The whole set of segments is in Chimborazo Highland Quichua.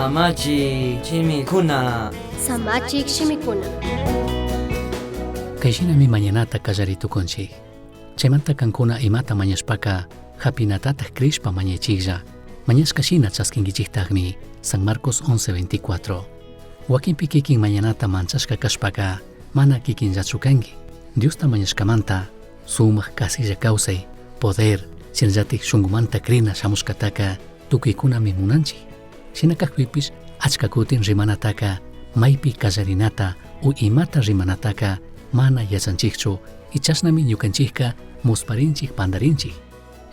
Samachik shimikuna. Samachik shimikuna. Kay shinami mañanata kallari tukunchik. Chaymanta kankuna imata mañashpaka hapinatataj crishpa mañaychiklla. Mañashka shina chaskinkichiktaqmi. San Marcos 11:24. Wakinpi kikin mañanata manchashka kashpaka mana kikinllachu kanki. Diosta mañashkamanta sumaq kasilla kawsay, poder, shinallatik shunkumanta crina shamushkataka tukuykunami munanchik. Shina kakpipish achka kutin rimanataka maypi kallarinata u imata rimanataka mana yachanchikchu y chashnami ñukanchikka musparinchik pandarinchik.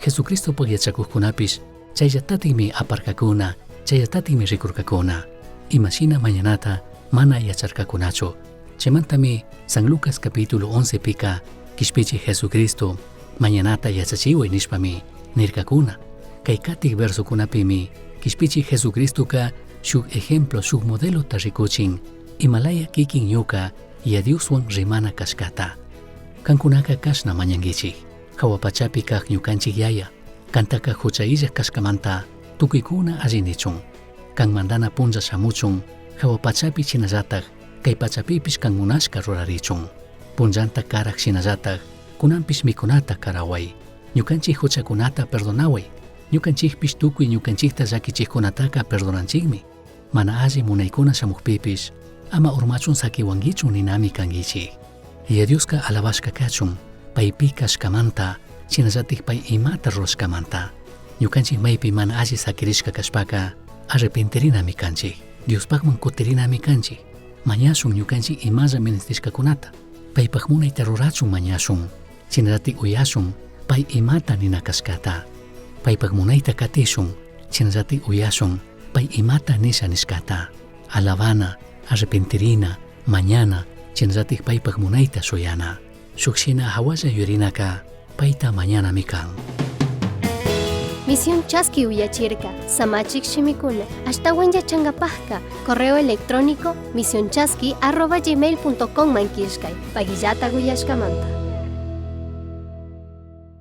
Jesucristopaq yachakuqkunapish chayllatatikmi aparkakuna, chayllatatikmi rikurkakuna. Imashina mañanata mana yacharkakunachu. Chaymantami San Lucas capítulo 11 pika kishpichi Jesucristo mañanata yachachiway nishpami nirkakuna. Kay katik versokunapimi kishpichi Jesucristoka shuk ejemplo, shuk modelota rikuchin imalaya kikin ñuka Yaya Dioswan rimana kashkata. Kankunaka kashna mañankichik. Jahua pachapi kak ñukanchik Yaya, kantaka hucha illak kashkamanta tukuykuna alli nichun. Kan mandana punlla shamuchun, jahua pachapi shinallatak, kay pachapipish kan munashka rurarichun. Punllanta karak shinallatak, kunanpish mikunata karaway. Ñukanchik huchakunata perdonaway. Ñukanchikpish tukuy ñukanchikta llakichikkunataka perdonanchikmi. Mana alli munaykuna shamukpipish, ama urmachun sakiwankichu ninami kankichik. Yaya Dioska alabashka kachun, pay pi kashkamanta, shinallatik pay imata rurashkamanta. Ñukanchik maypi mana alli sakirishka kashpaka, arrepentirinami kanchik. Diospakman kutirinami kanchik. Mañashun ñukanchik imalla ministishkakunata. Paypak munayta rurachun mañashun. Shinallatik uyashun pay imata nina kashkata. Paypak munayta katishun. Shinallatik uyashun pay imata nisha nishkata. Alabana, arrepentirina, mañana, shinallatik paypak munayta shuyana. Shuk shina hawalla yuyarinaka payta mañanami kan. Misión Chaski uyachirka, Samachik shimikuna, ashtawan yachangapajka, correo electrónico misionchaski@gmail.com man killkay, pagillata uyashkamanta.